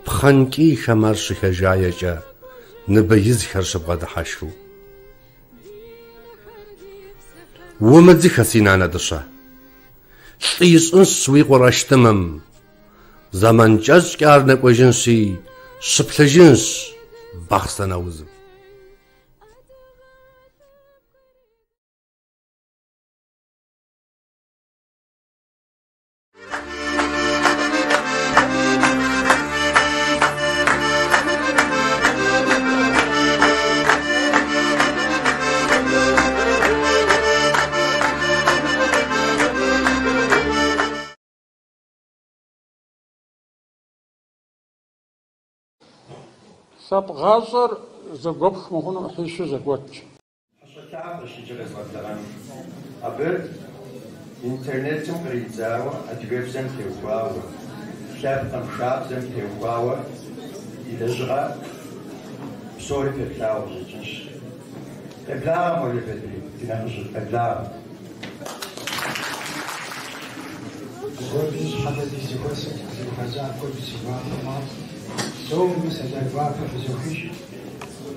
Speaker 21: Пхъэнкӏийхэм ар щыхэжаекӏэ, ныбэ изхэр щыбгъэдыхьэшхыу. Умыдзыхэ, си нанэ дыщэ. Лӏы ищӏынщ уи къуэр ӏэштӏымым. Зэман кӏэщӏкӏэ ар нэкӏуэжынщи, щыплъыжынщ Бахъсэн аузым.
Speaker 22: Лъэпкъ гъащӏэр зэгуэпх мыхъуну ӏыхьищу зэгуэтщ.
Speaker 18: Хьэщӏэ лъапӏэщ иджы къезгъэблэгъэнур. Абы интернетым къридзауэ адыгэбзэм теухуауэ, лъэпкъым, хабзэм теухуауэ и лэжьыгъэ псори феплъауэ къыщӏэкӏынщ. Къеблагъэ, Молэ Бэдри, ди нэхъыжьыр, къеблагъэ.
Speaker 23: Куэду ныщхьэбэ ди зэхуэсым фыкъызэрыхуэзар куэду си гуапэ хъуащ. Псоми сэлам гуапэ фызохыж.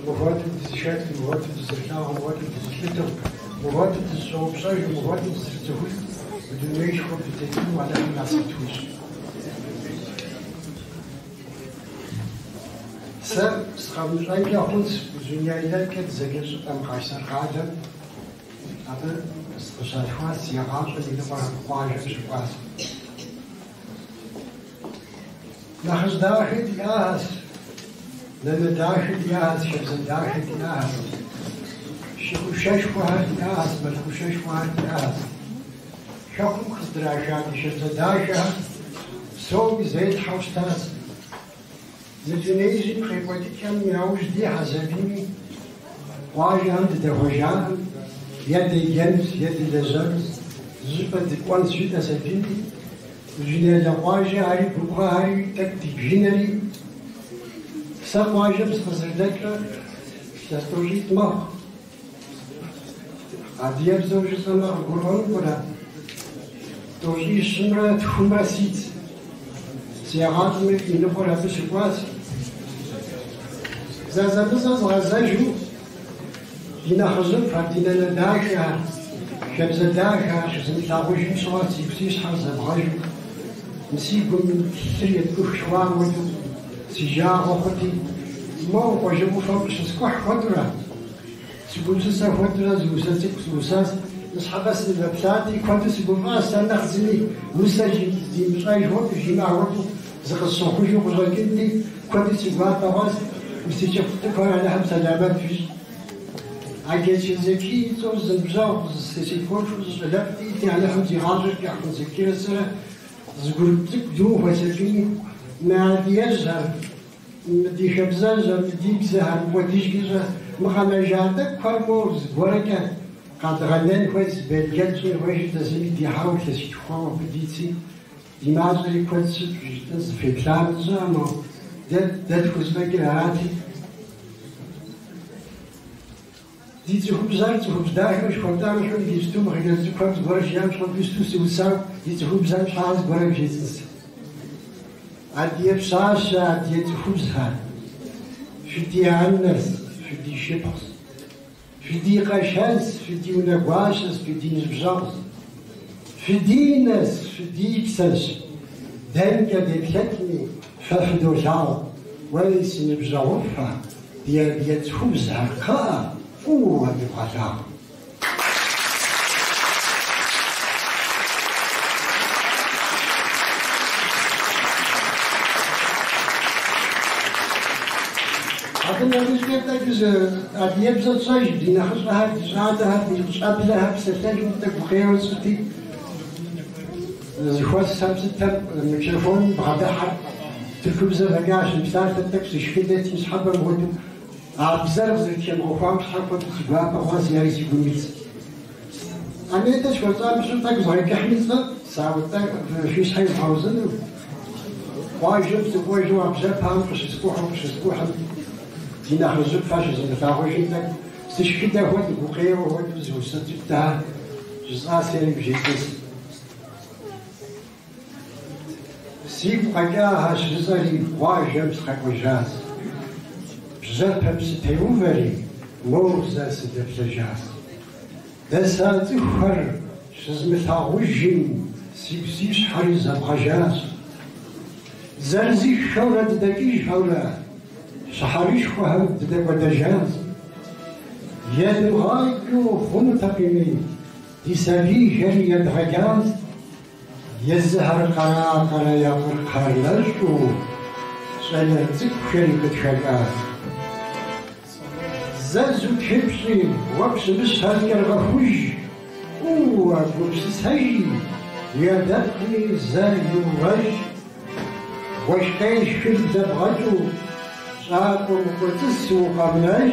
Speaker 23: Мыхуэдэу дызэхэту, мыхуэдэу дызэрылъагъуу, мыхуэдэу дызэлъытэу, мыхуэдэу дызыщӏэупщӏэжу, мыхуэдэу дызэрыцӏыхужу мы дунеишхуэм дытетыну Алыхьым насып тхуищӏ. Сэ сыкъэмыщӏэнкӏэ хъунщ Узуняйлэкӏэ дызэджэ щӏыпӏэм, Къайсэр къалэм. Абы сыкъыщалъхуащ, си гъащӏэм и ныкъуэр абы къуажэм щыкӏуащ. Нэхъыжь дахэ диӏащ, нанэ дахэ диӏащ, хабзэ дахэ диӏащ, шы хъушэшхуэхэр диӏащ, мэл хъушэшхуэхэр диӏащ. Хэкум къыздраша ди хабзэ дахэхэр псоми зетхьэу щытащ. Мы дунеижьым и къекӏуэкӏыкӏэм яужь дихьэ сабийми, къуажэхэм дыдэхуэжаӏым, е деджэнущ, е дылэжьэнущ, зыщӏыпӏэ дыкӏуэнщ жытӏэ сабийми, Узуняйлэ къуажэхэри, губгъуэхэри тӏэкӏу дибгынэри, сэ къуажэм сыкъызэрыдэкӏрэ Илъэс тӏощӏитӏ мэхъу. Адыгэбзэу жысӏэмэ къыгурыӏуэну пӏэрэ? Тӏощӏищымрэ тхумрэ ситщ. Си гъащӏэми и ныкъуэр абы щыкӏуащ. Зэзэмызэ згъэзэжу ди нэхъыжьыфӏхэр, ди нанэ дахэхэр, хабзэ дахэхэр щызмылъагъужым щыгъуэ сигу си щхьэр зэбгъэжу, мы си гум лъыр еткӏух хъуам хуэдэу си жагъуэ хъути, моуэ къуажэ ӏуфэм къыщыскӏухь хуэдэурэ, сыгупсысэ хуэдэурэ зы усэ цӏыкӏу сыусащ. Ныщхьэбэ сынывэплъати, куэду сыгуфӏащ, сэ нэхъ зыми усэ зимыщӏэж хуэдэу, жимыӏэ хуэдэу зыкъысщыхъужу къыщӏэкӏынти, куэду си гуапэ хъуащ, мы си шыпхъу цӏыкӏухэр Алыхьым сэламэт фищӏ. Агечэ Зэки и цӏэу зы ныбжьэгъу, си пхъурылъхуу зы щӏалэфӏ диӏэти, Алыхьым зи гъащӏэр кӏыхь хъун Зэкирэ сэрэ зы гурып цӏыкӏу дыухуэсэкӏыни, мы адыгэжьхэр, мы ди хабзэжьхэр, мы ди бзэхэр мыкӏуэдыжкӏэ, мы къэнэжа тӏэкӏухэр моуэ зыгуэркӏэ къэдгъэнэн хуейщ, белджылы тщӏын хуейщи, дэ зыми дихьауэ илъэситху хъуауэ абы дитщи, ди мащӏэри куэд сыт жытӏэн зыфеплъам сщӏэӏым, ауэ дэ дэ тхузэфӏэкӏыр арати. Ди цӏыхубзхэр цӏыхубз дахэу жыхуэтӏам щхьэу иджыпсту мы хъыджэбз цӏыкӏухэм зыгуэрэ жиӏам щхьэу иджыпсту сыусау ди цӏыхубзхэм щхьа зыгуэрэ вжесӏэнс. Адыгэ пщащэ, адыгэ цӏыхубзхэр, фыди анэс, фыди шыпхъущ, фыди къэшэнс, фыди унэгуащэс, фыди ныбжьэгъущ, фыди нэс, фыди псэщ. Дэнкӏэ деплъэкӏми, фэ фыдолъагъу, уей си ныбжьэгъуфӏхэ, ди адыгэ цӏыхубзхэр кхъыӏэ, фӏыуэ дывгъэлъагъу. Абы нэмыщӏкӏэ тӏэкӏу зы адыгэбзэ тщӏэж, ди нэхъыщӏэхэр, ди щӏалэхэр, ди щӏэблэхэр псэлъэжым тӏэкӏу гукъеуэ сщӏыти, зэхуэсхэм сытхэм микрофоным бгъэдыхьэр тыркубзэ фӏэкӏа щымыпсалъэ тӏэкӏу сышхыдэти, ныщхьэбэм хуэдэу а бзэр къызэрытхэмыгъэхуам щхьэ куэду си гуапэ хъуащ, ари си гум илъщ. Анетэ схуэщӏам щыщу тӏэкӏу згъэкӏыхьми сфӏэфӏщ, ауэ тӏэкӏу фи щхьэ згъэузыну. Къуажэм сыкӏуэжу а бжьэпэм къыщыскӏухьу къыщыскӏухьым, ди нэхъыжьыфӏхэр щызмылъагъужым тӏэкӏу сышхыдэ хуэдэу, гукъеуэ хуэдэу зы усэ цӏыкӏу да жысӏа сэри вжесӏэнс. Сигу къэкӏахэр жысӏэри къуажэм сыкъэкӏуэжащ. Бжьэпэм сытеувэри, моуэ зэ сыдэплъэжащ. Дэса цӏыхухэр щызмылъагъужым, сигу си щхьэри зэбгъэжащ. Зырызыххэурэ дыдэкӏыжхэурэ, щыхьэрышхуэхэм дыдэкӏуэдэжащ. Едмыгъаджэу хъунутэкъыми, ди сабийхэри едгъэджащ. Езыхэр къэракъэрэ я къыркъэр нэщӏу, щӏалэ цӏыкӏухэри къытхэкӏащ. Зэ зутхыпщӏи, уэ пщымыщхэр кӏэрыгъэхуж, фӏыуэ гупсысэжи, уи адэпкъми зэ иувэж. Уэшх къешхыр блэбгъэкӏыу, щӏакӏуэм укӏуэцӏысу укъэмынэж,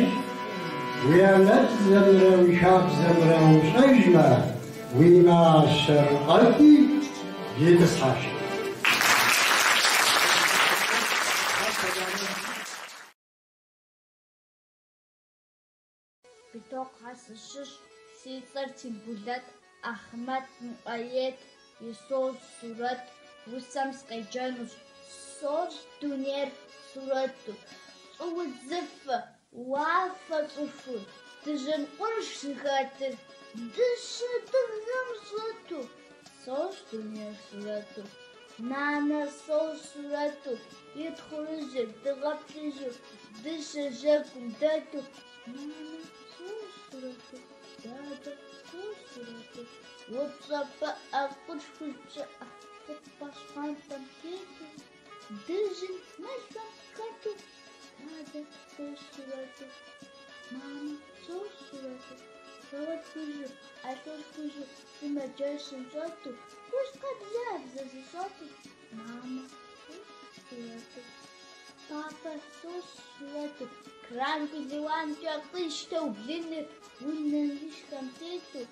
Speaker 23: уи анэбзэмрэ уи хабзэмрэ умыщӏэжмэ, уи мащэр къэтӏи, итӏысхьэж.
Speaker 4: Битокъухэ сыщыщ, си цӏэр Тимбулэт, Ахъмэт Муӏэед и Сощӏ сурэт усэм сыкъеджэнущ. Сощӏ дунейр сурэту, щӏыудзыфэ, уафэ щӏыхур, дыжьын къурш зыхэтыр, дыщэ дыгъэм щӏэту. Сощӏ дунейр сурэту, нанэ сощӏ сурэту, и тхъурыжьыр дыгъэ плъыжьу, дыщэ жьэгум дэту. Мамэ сощӏ сурэту, дадэ сощӏ сурэту, упщӏэ пыӏэ къурш хужь пщыӏэ, хъупӏэ щхъуантӏэм тету, дыжьын мэлхэм хэту. Дадэ сощӏ сурэту, мамэ сощӏ сурэту, халат хужьу, ӏэлъэщӏ хужьу, сымаджэщым щӏэту, хужь къабзабзэ зыщӏэту, мамэ сощӏ сурэту. Папэ сощӏ сурэту, кранкӏэ Лиуанкӏэ къищтэу блыныр унэм и щхьэм тету,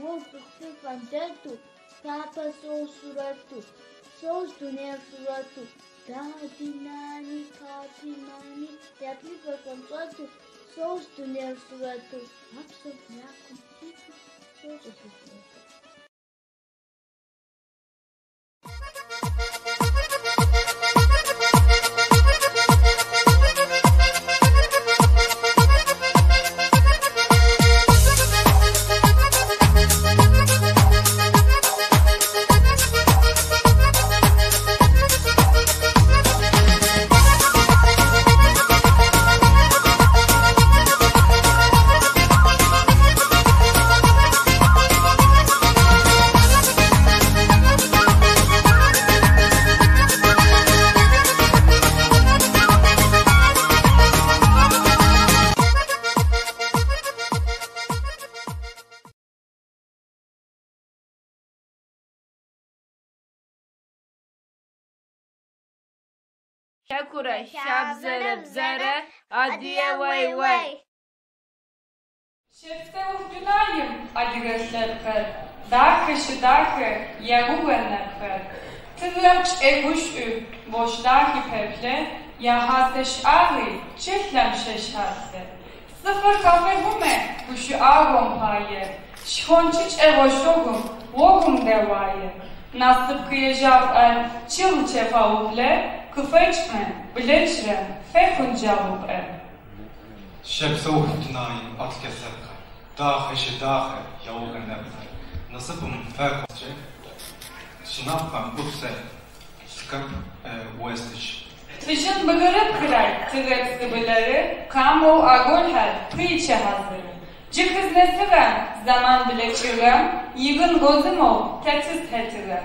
Speaker 4: уэгу кхъуфӏэм дэту, папэ сощӏ сурэту, сощӏ дунейр сурэту, дади, нани, папи, мами я плъыфэхэм щӏэту, Сощӏ дунейр сурэту, а псом я кум иту сощӏыр си сурэтыр.
Speaker 7: Хэкурэ хабзэрэ бзэрэ адыгэ уей-уей. Щэпсэух дунаим адыгэ лъэпкъыр, дахэ щыдахэ ягугъэ нэпхэр. Тыгъэм кӏэгушӏу, ощ дахи пэплъэ, яхьасэ шӏагъи чылъэм щэщалъэ. Цӏыфыр хафэ хъумэ гущыӏагъом пае, шхончыкӏэ ошъогум огум дэуае. Насып кыежьапӏэр чыл чэфаублэ, къыфэкӏмэ, блэкӏрэм фэхъун джэгупӏэ.
Speaker 5: Щэпсэух дунаим адыгэ лъэпкъыр, дахэ щыдахэ яугъэ нэпхэр. Насыпым фэхъукӏэ щынапхъэм упсэ лъыкъэп уэстыщ.
Speaker 7: Тыжьын бгырыпхырэр тыгъэпсы былэры, къамэу аголъхьэр пыйчэ хьазыры. Джы хызнэсыгъэм зэман блэкӏыгъэм игын гозымэу тэ тызтетыгъэм.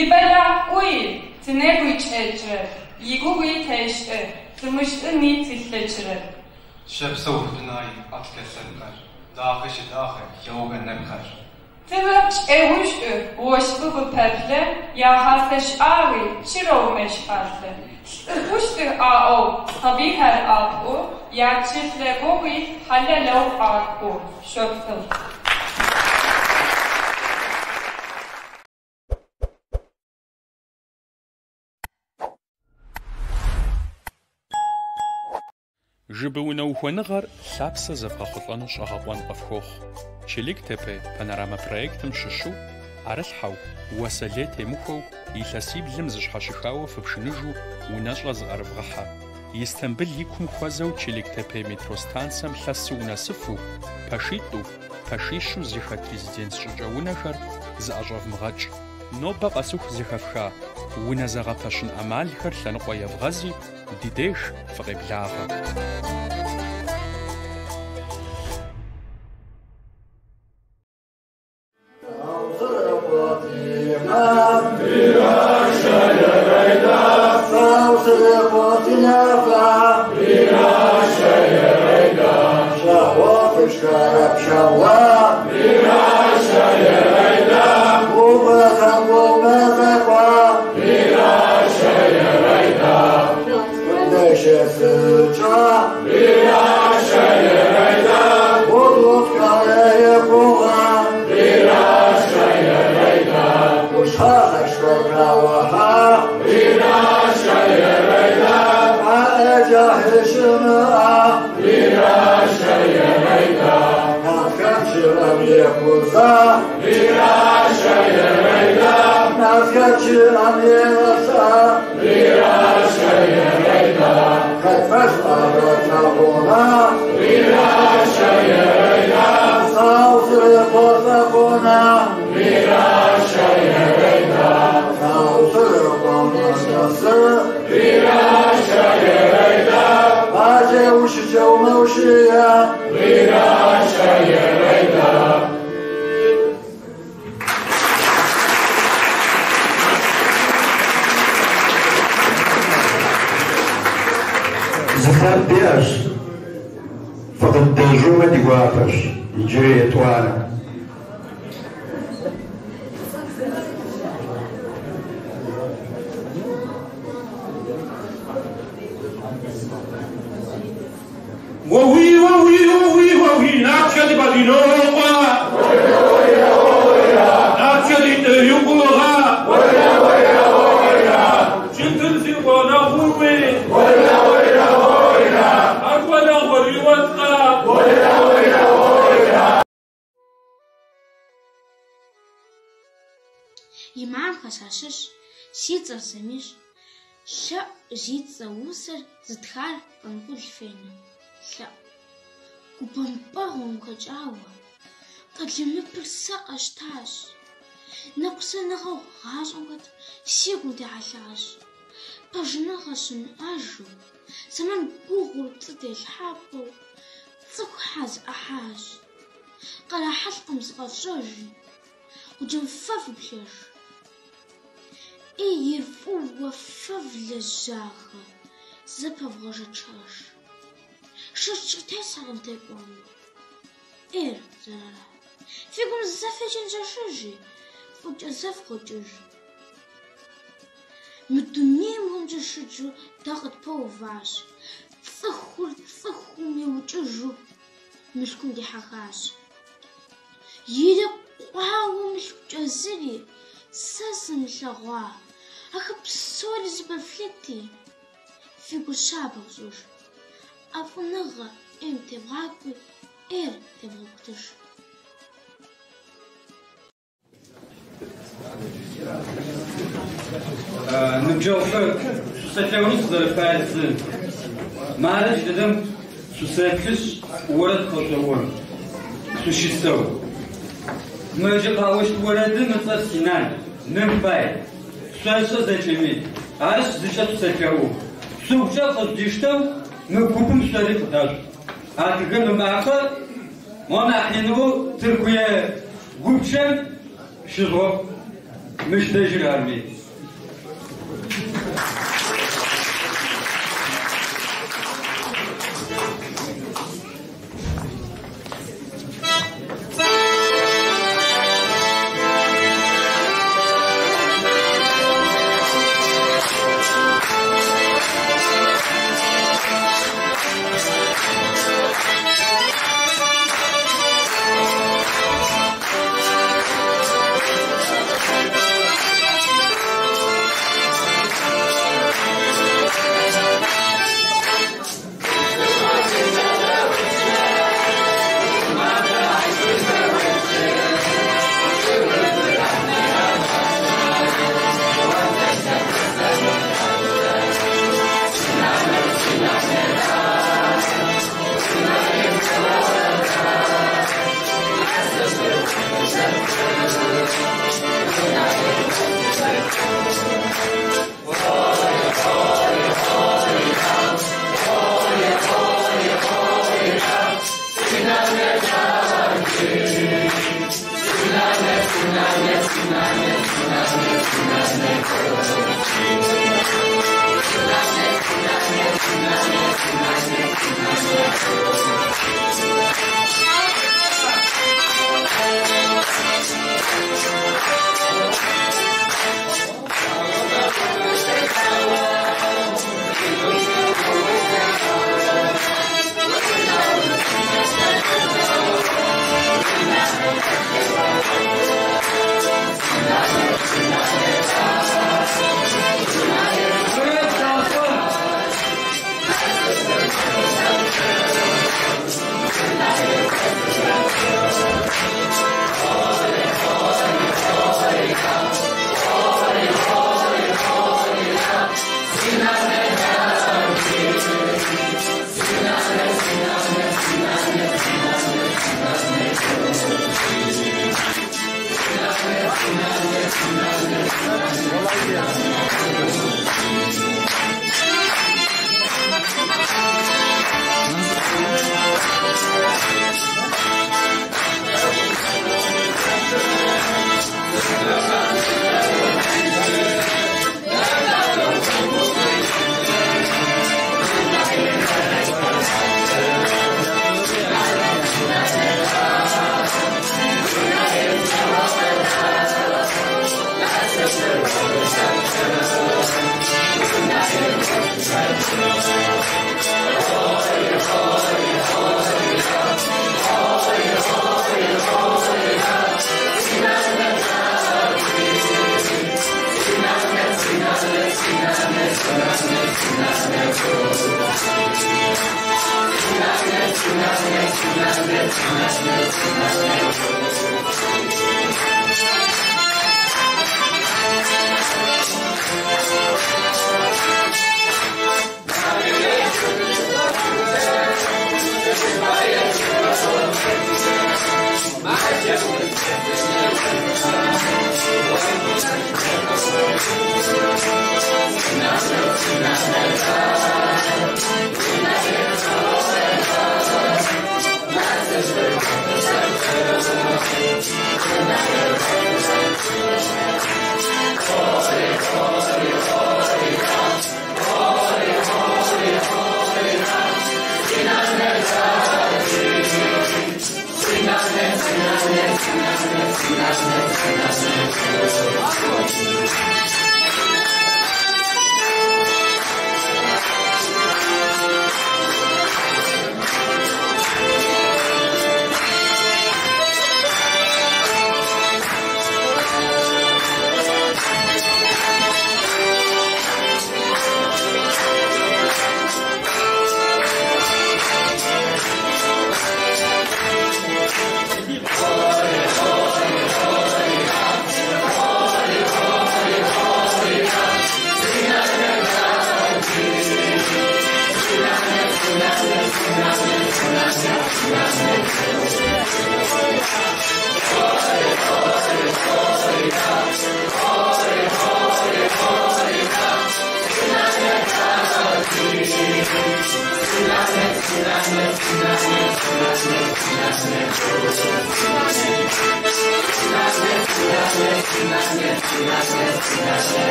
Speaker 7: Ибэлахь кӏуи, тынэгуи кӏэкӏрэп, игугъуи тэшӏы, тымышӏыни тылъэкӏрэп.
Speaker 5: Щэпсэух дунаим адыгэ лъэпкъыр, дахэ щыдахэ яугъэ нэпхэр.
Speaker 7: Тыгъэм кӏэгушӏу, ощхы къыпэплъэ, яхьасэ шӏагъи чырэу мэщхалъэ. Лӏы хъущтых аӏоу сабыйхэр апӏу, ячылъэ гугъуи хьалэлэу акӏу. Шъопсэу.
Speaker 6: Жыбы унэ ухуэныгъэр лъапсэ зэвгъэхъулӏэну щӏэгъэкъуэн къыфхуохъу. Челиктепе панорама проектым щыщу ӏэрылъхьэу, уасэ лей темыхуэу, илъэсиблым зыщхьэщыхауэ фыпшыныжу унэщӏэ зыӏэрывгъыхьэ. Истамбыл и кум хуэзэу Челиктепе метро станцэм лъэсу унэсыфу, пэшитӏу, пэшищу зэхэт резиденц щӏыкӏэ унэхэр зыӏэщӏэвмыгъэкӏ. Нобэ къэсыху зэхэфха унэ зэгъэпэщын ӏэмалхэр лъэныкъуэ евгъэзи, ди деж фыкъеблагъэ.
Speaker 18: Зы лъэпкъ диӏэщ, фыкъыддэжьумэ ди гуапэщ, иджыри етӏуанэ.
Speaker 9: Уэуи, уэуи, уэуи, уэуи, нартхэ ди Бадинокъуэ. Нартхэ ди Тӏыюкъугъэ. Чынтыр си гъунэгъууи. Ар гъунэгъури уэткъэ.
Speaker 8: Имамхэ сащыщ, си цӏэр Самищ. Лъэӏу зи цӏэ усэр зытхар Къанкъул Фенэ. Лъэӏу. Гу бэмпӏэгъуэм ухэкӏауэ, къалэмыпэр сэ къэсщтащ. Ныкъусаныгъэу гъащӏэм хэтыр си гум техьэлъащ. Пэжыныгъэ щымыӏэжу, зэман гугъур пцӏы телъхьапӏэу цӏыхухэр зэӏыхьащ. Кърахьэлӏкъым зыкъэфщӏэжи, гъуджэм фэ фиплъэж. ӏейр фӏыуэ фэ влэжьахэр зэпэвгъэшэчэж. Шэч къытесхьэркъым текӏуэну ӏейр зэрара. Фи гум зэ фечэнджэщыжи, фӏыкӏэ зэфхъуэкӏыж. Мы дунейм хуэмышэчыжу дэ къытпэуващ. Цӏыхур цӏыхум иукӏыжу мылъкум дихьэхащ. Ирикъуауэ мылъкукӏэ зыри сэ сымылъэгъуа, ахэр псори зэпэфлъыти, фи гур щабэ фщӏыж. ӏэфӏыныгъэ ӏейм тевгъакӏуи, ӏейр тевгъэкӏуэтыж.
Speaker 9: Ныбджэгъухэр, шъусэлъэӏунэу сызэрэфаер зы. Мары джыдэдэм шъусэплъышъ, орэд къэшъоӏо. Шъущысэу. Мы джы къаӏощт орэдым ыцӏэр Синан, ным пай. Шъошӏэ зэкӏэми. Арышъ, зыкӏэ шъусэлъэӏу. Шъугукӏэ къыжъудиштэу мы купым шъори къыдашъут. Адыгэм ымакъэ мо нахь иныӏоу Тыркуе гупчэм щыжъугъэӏу. Мыщ дэжьыр арми.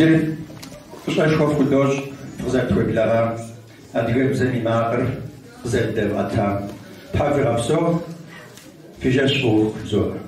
Speaker 18: Иджыри фӏыщӏэшхуэ фхудощӏ фыкъызэрытхуеблэгъам, адыгэбзэм и макъыр къызэрыдэвгъэтам. Тхьэ фигъэпсэу, фи жэщ фӏыуэ хузоӏэ.